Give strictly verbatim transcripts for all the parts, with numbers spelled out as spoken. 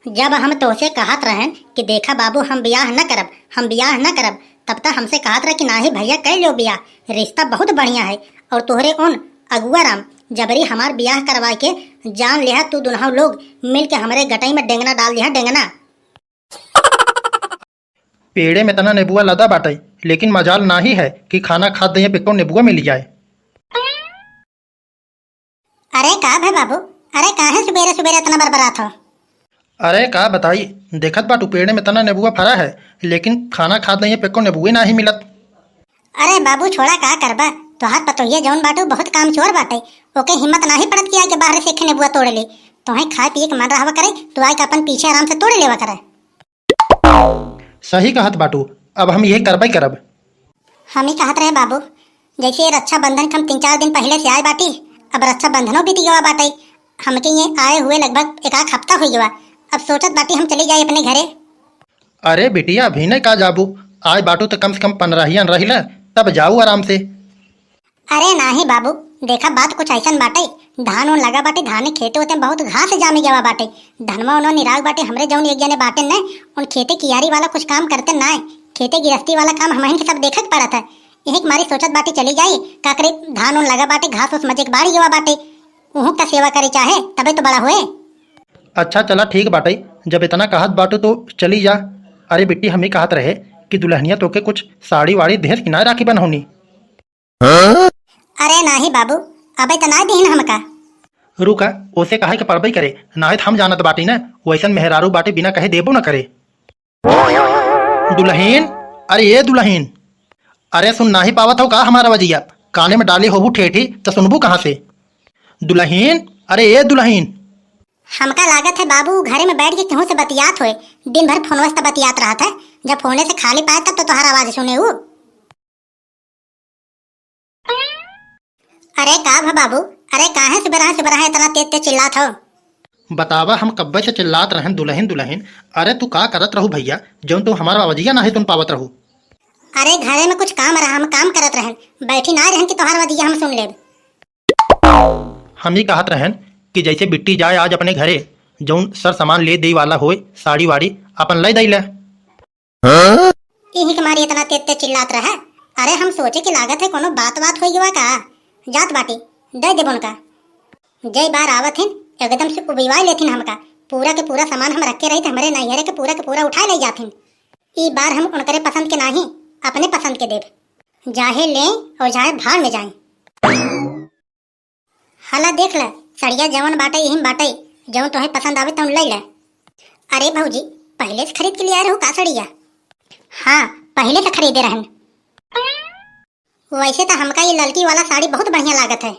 जब हम तोहसे कहत रहन कि देखा बाबू, हम बियाह न करब, हम बियाह न करब, तब त हमसे कहत रह कि नाही भैया, कइ ल्यो बियाह, रिश्ता बहुत बढ़िया है। और तोहरे उन अगुआ राम जबरी हमार बियाह करवाए के जान लिहा, तू दुनहु लोग मिल के हमरे गटई में डेंगना डाल दिहा, डेंगना। पेड़े में तना नेबुआ लदा बाटे, लेकिन मजाल नाही है कि खाना खात दइया पे को नेबुआ मिल जाए। अरे का भे बाबू, अरे काहे सुबेरे सुबेरे इतना बरबरात हो? अरे का बताई, देखत बाटू पेड़े में तना नेबुआ फरा है, लेकिन खाना खात दइया पे को नेबुए नाही मिलत। अरे बाबू छोड़ा, का करबा, तोहार पतोहिया जौन बाटू बहुत कामचोर बाटे, ओके हिम्मत नाही पड़त कि आके बाहर से एक नेबुआ तोड़ ले। तोहे खाए पिए के मन रहवा करे, तू आके अपन पीछे आराम से तोड़ लेवा करे। सही कहत बाटू, अब हम इहे करबे करब। हम ही कहत रहे बाबू, जैसे ये रक्षाबंधन के हम तीन चार दिन पहिले से आए बाटी, अब रक्षाबंधनो बीत गवा बाटे, हमके ये आए हुए लगभग एक आध हफ्ता हो गवा। अब सोचत बाटी हम चली जाए अपने घरे। अरे बिटिया, अभी नहीं का जाबू, आए बाटू तो कम से कम पनरहियन रही ले, तब जाऊ आराम से। अरे नाही बाबू, देखा बात कुछ ऐसन बाटे, धान उन लगा बाटे, धाने खेते होते बहुत घास जामे गवा बाटे, धनवा उनवा निराग बाटे, हमरे जौन एक जने बाटे न, उन खेते कियारी वाला कुछ काम करते नाय, खेते गिरस्ती वाला काम हमहिन के सब देखे के पड़त है। यही के मारी सोचत बाटे चली जाई, का करे धान उन लगा बाटे, घास उस मजे के बाढ़ गवा बाटे, उहू का सेवा करे चाहे तबे तो बड़ा होए। अच्छा चला ठीक बाटे, जब इतना कहत बाटू तो चली जा। अरे बिट्टी, हम ही कहत रहे कि दुल्हनिया तोके कुछ साड़ी वाड़ी देहस कि ना राखी बन्हौनी? अरे नाही बाबू, अबे त ना दीहिन हमका। रुका, ओसे कहे के पड़बे करे, नाहीं त हम जानत बाटी न, वैसन मेहरारू बाटे बिना कहे देबो न करे। दुलहिन, अरे ए दुलहिन, अरे सुन नाही पावत हो का हमार अवजिया? काने में डाले होबू ठेठी त सुनबू कहाँ से? दुलहिन, अरे ए दुलहिन। हमका लागत है बाबू घरे में बैठ के केहू से बतियात होए, दिन भर फोनवे से त बतियात रहत है, जब फोने से खाली पाए तब तो तोहार आवाज सुने ऊ। अरे का भा बाबू, अरे काहे सुबह सुबह इतना तेज तेज चिल्लात हो? बतावा, हम कब्बे से चिल्लात रहन दुलहिन दुलहिन। अरे तू का करत रहू भैया, जौन तू हमार आवाजिया नाहीं सुन पावत रहू? अरे घरे में कुछ काम रहा, हम काम करत रहन, बैठी ना रहन कि तोहार आवाजिया हम सुन लेब। हम ही कहत रहन कि जैसे बिट्टी जाए आज अपने घरे, जौन सर सामान ले दे वाला होए, साड़ी वाड़ी, अपन ले दई ले। इही के मारी इतना तेज तेज चिल्लात रहा। अरे हम सोचे कि लागत है कोनो बात वात होई गवा का। जात बाटी, दे देबो उनका। जय बार आवत हिन, एकदम से उबिवाई लेथिन हमका। पूरा के पूरा सामान हम रख के रही थे, हमरे नैहरे के पूरा के पूरा उठाए ले जाथिन। ई बार हम उनकरे पसंद के नाही, अपने पसंद के देब। जाहे ले और जाहे भाड़ में जाए। हला देख ले, सड़िया जवन बाटे यही में बाटे, जवन तोहे पसंद आवे तवन ले ले। अरे भौजी, पहले से खरीद के ले आए रहू का सड़िया? हाँ, पहले से खरीदे रहन। वैसे तो हमका ये ललकी वाला साड़ी बहुत बढ़िया लागत है।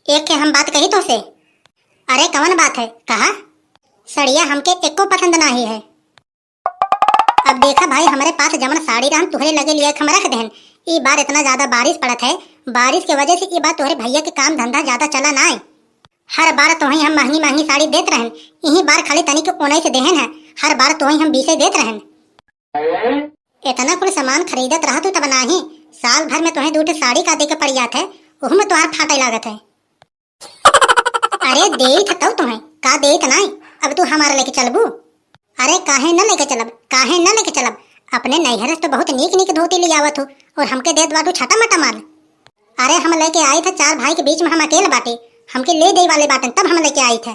एक के हम बात कही तोसे। अरे कवन बात है, कहा? सड़िया हमके एको पसंद नाही है। अब देखा भाई, हमरे पास जवन साड़ी रहन तुहरे लगे लिए हम रख देहन। ई बार इतना ज्यादा बारिश पड़त है, बारिश के वजह से ई बार तोहरे भैया के काम धंधा ज्यादा चला नाय। हर बार तोहे हम महंगी महंगी साड़ी देत रहन, इही बार खाली तनी के उन्नीस देहन है, हर बार तोहे हम बीसे देत रहन। इतना कुल सामान खरीदत रहा तू तब नाही, साल भर में तोहे दू ठे साड़ी का दे के पड़ जात है, ओहू में तोहार फाटे लागत है। अरे देत ह तौ तोहे, का देत नाई? अब तू हमारा लेके चलबू? अरे काहे न लेके चलब, काहे न लेके चलब? अपने नैहर से तो बहुत नीक नीक धोती ले आवत हो और हमके देत बाटू छटा मटा माल। अरे हम लेके आई थे चार भाई के बीच में हम अकेले बाटे, हमके ले दे वाले बाटन तब हम लेके आई थे।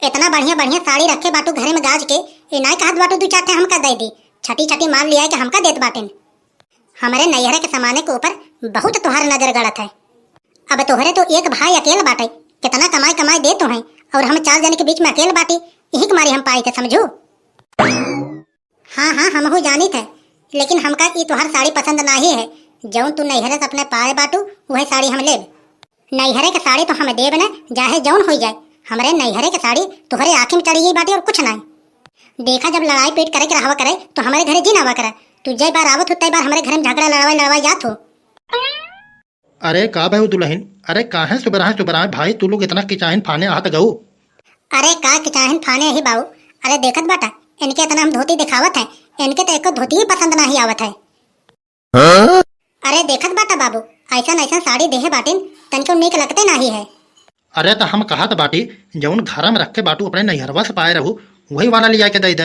इतना बढ़िया बढ़िया साड़ी रखे बाटू घरे में गाज के, ए नाई कहत बाटू दू चार ठे हमका दे दी, छटी छटी माल ले आए के हमका देत बाटिन। हमरे नैहरे के सामाने के ऊपर बहुत तोहार नजर गड़त है। अब तोहरे तो एक भाई अकेल बाटे, कितना कमाई कमाई दे तो हैं, और हम चार जने के बीच में अकेल बाटी, यही के मारे हम पाई थे, समझू? हाँ हाँ, हमहू जानी थे, लेकिन हमका ई तोहार साड़ी पसंद नाही है। जौन तू नैहरे से अपने पाए बाटू, वह साड़ी हम लेब। नैहरे के साड़ी तो हम देब न, चाहे जौन होई जाए। हमरे नैहरे के साड़ी तोहरे आँखी में चढ़ी गई बाटी और कुछ नाई। देखा, जब लड़ाई पीट करे के रहवा करे तो हमरे घरे जिन आवा करे। तू जय बार आवत हो तय बार हमरे घर में झगड़ा लड़वाई लड़वाई जात हो। अरे का भय दुलहिन, अरे काहे सुबराहे सुबराहे भाई तू लोग इतना किचाहिन फाने आहत गऊ? अरे का किचाहिन फाने ही बाऊ, अरे देखत बाटा, इनके इतना हम धोती दिखावत है, इनके तो एको धोती ही पसंद नाही आवत है। अरे देखत बाटा बाबू, ऐसन ऐसन साड़ी देहे बाटिन, तनको नीक लगते नाही है। अरे त हम कहत बाटी, जउन घरा में रखे बाटू अपने नैहरवा से पाए रहू, वही वाला लिया के दइ दे।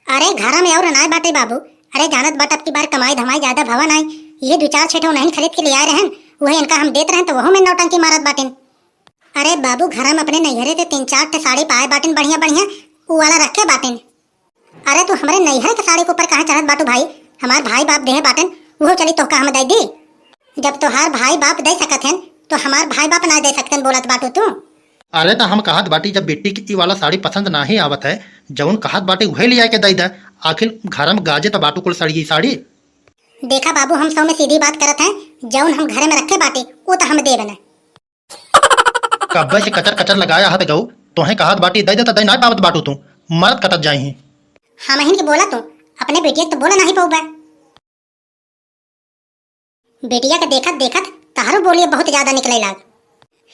अरे घरा में और नाय बाटे बाबू। अरे जानत बाटा अब की बार कमाई धमाई ज्यादा भवा नाई, ये दो चार छे ठे उन्हन खरीद के ले आए रहन, वही इनका हम देत रहन तो वहू में नौटंकी मारत बाटिन। अरे बाबू घरा में अपने नैहरे से तीन चार ठे साड़ी पाए बाटिन बढ़िया बढ़िया, उ वाला रखे बाटिन। अरे तू हमरे नैहर के साड़ी के ऊपर कहाँ चढ़त बाटू भाई? हमार भाई बाप देहे बाटन, उहो चली तोहका हम दे दी। जब तोहार भाई बाप दे सकत हन, तो हमार भाई बाप ना दे सकतन बोलत बाटू तू। अरे त हम कहत बाटी, जब बिट्टी के ई वाला साड़ी पसंद नाही आवत है, जउन कहत बाटी उहे लिया के दे दे। आखिर घर में गाजे त बाटू कुल सड़िए साड़ी। देखा बाबू, हम सौ में सीधी बात करत हैं, जउन हम घरे में रखे बाटी, उ त हम देबे न। कब्बे से कचर कचर लगाया हाथ गऊ, तोहे कहत बाटी दे दे त दे ना पावत बाटू तू, मरत कटत जाई ही। हम हिन के बोला तू, अपने बेटिया के तो बोला नहीं पउबे। बेटिया के देखत देखत तहरो बोलिए बहुत ज्यादा निकले लाग।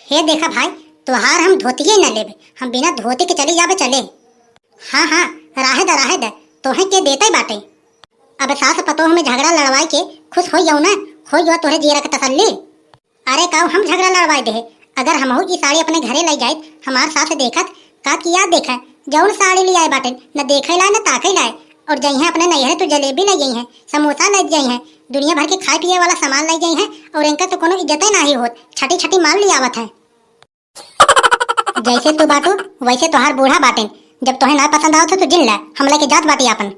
हे देखा भाई, तोहार हम धोतिये न लेबे, हम बिना धोती के चली जाबे चले। हाँ हाँ, राहे द राहे द, तोहे के देते बाटे। अब सास पतोह में झगड़ा लड़वाई के खुश हो जाऊ ना, हो जाऊ तोहरे जियरा के तसल्ली। अरे काऊ हम झगड़ा लड़वाए देहे? अगर हमहू ई साड़ी अपने घरे लई जाइत, हमार सास देखत, का किया देखे, जउन साड़ी लियाए बाटेन, न देखे लाए, न ताके लाए। और जइहें अपने नैहरे तो जलेबी लई जइहें, समोसा लई जइहें, दुनिया भर के खाए पिए वाला सामान लई जइहें, और इनका तो कोनो इज्जते नाही होत, छटी छटी माल लियावत है। जैसे तू बाटू, वैसे तोहार बूढ़ा बाटेन, जब तोहे ना पसंद आवत है तो जिन ले, हम लेके जात बाटी आपन।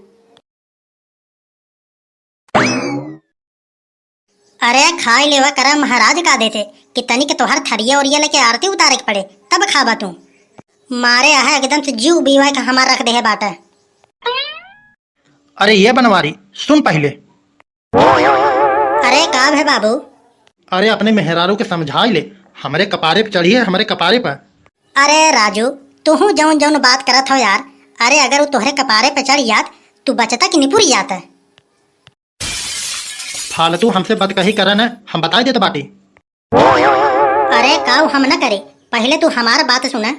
अरे खाई लेवा करा महाराज का देते कि तनिक तोहर थरिया ओरिया लेके आरती उतारे के पड़े, तब खाबा तू। मारे अहा एकदम से जीव बीवा के हमार रख देहे बाटे। अरे ये बनवारी, सुन पहिले। अरे का भे बाबू? अरे अपने मेहरारू के समझाई ले, हमरे कपारे पे चढ़िए, हमरे कपारे पे। अरे राजू, तुहू जउन जउन बात करत हो यार। अरे अगर वो तोहरे कपारे पे चढ़ जात, तू बचता कि निपुर जात? फालतू हमसे बतकही करन, हम बताई देत बाटी। अरे काऊ हम न करे, पहिले तू हमार बात सुना।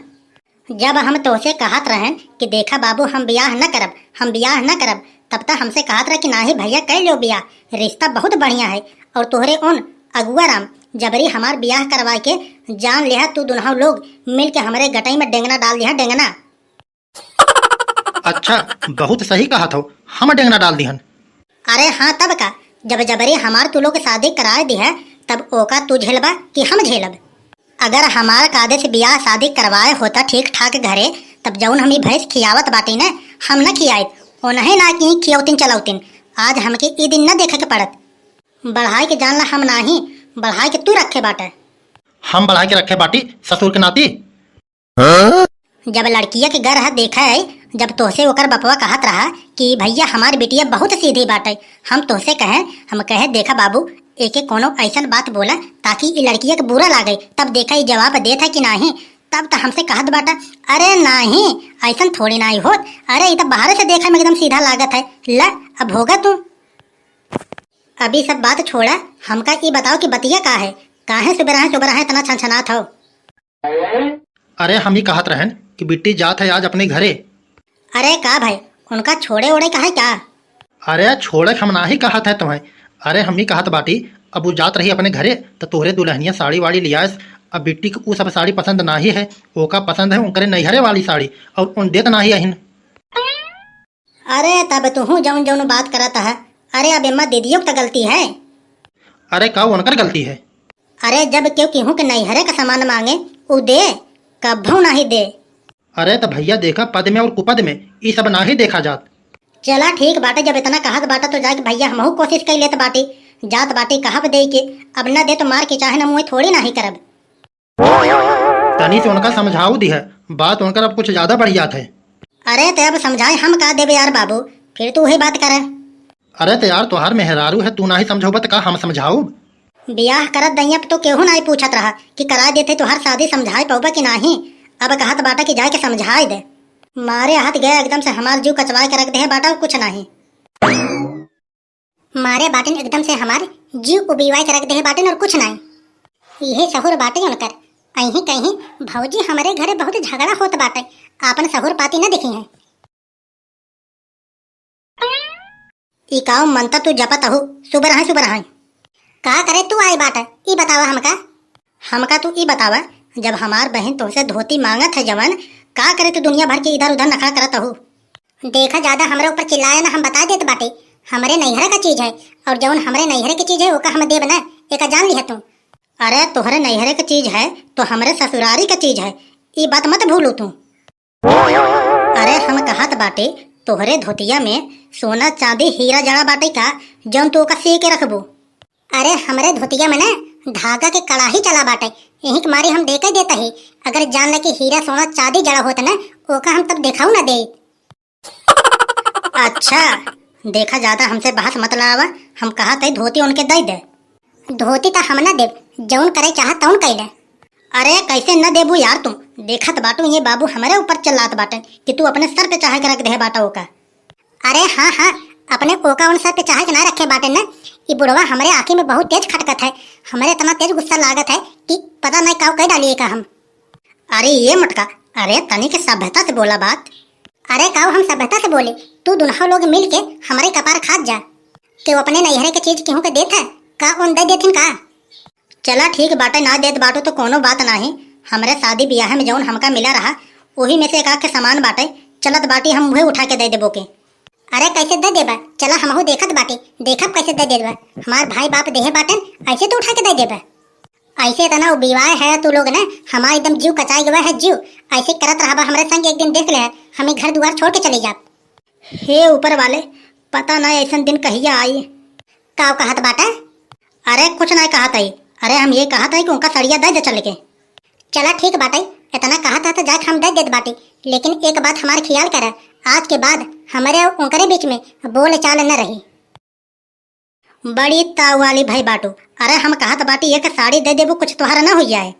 जब हम तोहसे कहत रहन कि देखा बाबू हम बियाह न करब, हम बियाह न करब, तब त हमसे कहत रह कि नाही भैया कइ लो बियाह, रिश्ता बहुत बढ़िया है। और तोहरे उन अगुआ राम जबरी हमार बियाह करवाए के जान लेहा तू दुनहु लोग मिल के हमरे गटई में डेंगना डाल दिहा, डेंगना। अच्छा, बहुत सही कहत हो, हम डेंगना डाल दिहन। अरे हाँ, तब का, जब जबरे हमार तू लोग शादी कराए दिहे, तब ओका तू झेलबा कि हम झेलब? अगर हमार कायदे से बियाह शादी करवाए होता ठीक ठाक घरे, तब जउन हम ई भैंस खियावत बाटी न, हम न खियाइत, ओनहे ना कि खियौतिन चलौतिन। आज हमके ई दिन न देखे के पड़त। बढ़ाई के जान ला हम नाही, बढ़ाई के तू रखे बाटे। हम बढ़ाई के रखे बाटी ससुर के नाती। जब लड़किया के घर ह देखे, जब तोहसे ओकर बपवा कहत रहा कि भैया हमार बिटिया बहुत सीधी बाटे, हम तोहसे कहे, हम कहे देखा बाबू, एके कोनो ऐसन बात बोला ताकि ई लड़किया के बुरा लागे, तब देखा ई जवाब देत है कि नाही, तब त हमसे कहत बाटा, अरे नाही, ऐसन थोड़ी नाही होत, अरे ई त बाहरे से देखे में एकदम सीधा लागत है। ल, अब भोगा तू। अभी सब बात छोड़ा, हमका ई बताओ कि बतिया का है, काहे सुबह रहे सुबह रहे इतना छनछनात हो? अरे हम ही कहत रहन कि बिट्टी जात है आज अपने घरे। अरे का भाई, उनका छोड़े ओड़े का है क्या? अरे छोड़े हम नाही कहत है तुम्हें। अरे हम ही कहत बाटी, अब वो जात रही अपने घरे त तोहरे दुल्हनिया साड़ी वाड़ी लियास। अब बिट्टी के ऊ सब साड़ी पसंद नाही है, ओका पसंद है उनकरे नैहरे वाली साड़ी, और उन देत नाही अहिन। अरे तब तुहू जौन जौन बात करत है। अरे अब एमा दीदियों की त गलती है। अरे का उनकर गलती है? अरे जब केहू केहू के नैहरे का सामान मांगे, उ दे, कभू नाही दे। अरे त भैया देखा, पद में और कुपद में ई सब नाही देखा जात। चला ठीक बाटे, जब इतना कहत बाटा तो जाके भैया हमहू कोशिश कई लेत बाटी, जात बाटी कहब दे के, अब न दे तो मार के चाहे न मुँह थोड़ी नाही करब। तनी से उनका समझाऊ दिहे, बात उनकर अब कुछ ज्यादा बढ़ जात है। अरे ते अब समझाए हम का देबे यार बाबू, फिर तू वही बात करे। अरे ते यार तोहार मेहरारू है, तू नाही समझौबा त का हम समझाऊब? बियाह करत दइया पे तो केहू नाही पूछत रहा कि करा देते तोहार शादी, समझाए पौबा कि नाही। अब कहत बाटा कि जाए के समझाए दे। मारे हाथ गए एकदम से हमार जीव कचवाए के रख दे बाटा, कुछ नाही। मारे बाटिन एकदम से हमार जीव उबिवाए के रख देहे बाटिन और कुछ नाई। इहे सहूर बाटे उनकर। अहीं कहीं भौजी हमरे घरे बहुत झगड़ा होत बाटे, आपन सहूर पाती न देखी हैं। ई काव मंतर तू जपत अहू, सुबह रहे, सुबह रहे। का करे तू आए बाटे, ई बतावा हमका। हमका तू ई बतावा, जब हमार बहिन तोहसे धोती माँगत है जवन, का करे तू दुनिया भर के इधर उधर नखरा करत अहू? देखा, ज्यादा हमरे ऊपर चिल्लाया ना, हम बता देत बाटे, हमरे नैहरे का चीज है, और जौन हमरे नैहरे के चीज है ओका हम देब ना, एका जान लिहा तू। अरे तोहरे नैहरे के चीज है तो हमरे ससुरारी के चीज है, ई बात मत भूलू तू। अरे हम कहत बाटे, तोहरे धोतिया में सोना चांदी हीरा जड़ा बाटे का, जौन तू ओका सी के रखबू? अरे हमरे धोतिया में ना धागा के कड़ाही चला बाटे, यही के मारे हम दे के देता ही। अगर जान ले कि हीरा सोना चांदी जड़ा होत ना, ओका हम तब देखाऊ ना दे। अच्छा, देखा, ज्यादा हमसे बहस मत लावा, हम कहत है धोती उनके दे दे। धोती त हम ना देब, जौन करे चाह तौन कैले। अरे कैसे न देबू यार तू? देखत बाटू ये बाबू हमरे ऊपर चिल्लात बाटे कि तू अपने सर पे चढ़ा के रख दे बाटा ओका। अरे हाँ हाँ, अपने ओका उन सर पे चढ़ा के ना रखे बाटे न। ई बुढ़वा हमरे आँखी में बहुत तेज खटकत है, हमरे इतना तेज गुस्सा लागत है कि पता नहीं काव कह डालिए का हम। अरे ये मोटका, अरे तनी के सभ्यता से बोला बात। अरे काव हम सभ्यता से बोले? तू दुनहौ लोग मिल के हमरे कपार खात जा। केहू अपने नैहरे के चीज केहू के देत है का? उन दे देथिन का? चला ठीक बाटे, ना देत बाटू तो कोनो बात नाही। हमरे शादी बियाह में जौन हमका मिला रहा, ओही में से एक आध के सामान बाटे, चलत बाटी हम उहे उठा के दे देबो के। अरे कैसे दे देबा? चला हमहू देखत बाटी, देखब कैसे दे देबा। हमार भाई बाप देहे बाटन, ऐसे तो उठा के दे देबा। ऐसे इतना उबिवाए है तू लोग ना, हमार एकदम जीव कचाई गवा है जीव। ऐसे करत रहबा हमरे संग, एक दिन देख ले, हम ई घर दुआर छोड़ के चले जाब। हे ऊपर वाले, पता ना ऐसन दिन कहिया आई। का कहत बाटा? अरे कुछ ना कहत आई, अरे हम ये कहत आई कि उनका सड़िया दे दे चल के। चला ठीक बाटे, इतना कहत है तो जाके हम दे देत बाटी, लेकिन एक बात हमार ख्याल कर, आज के बाद हमरे और उनकरे बीच में बोल चाल न रही। बड़ी ताव वाली भई बाटू। अरे हम कहत बाटी एक साड़ी दे देबू, कुछ तोहरा न हो जाए।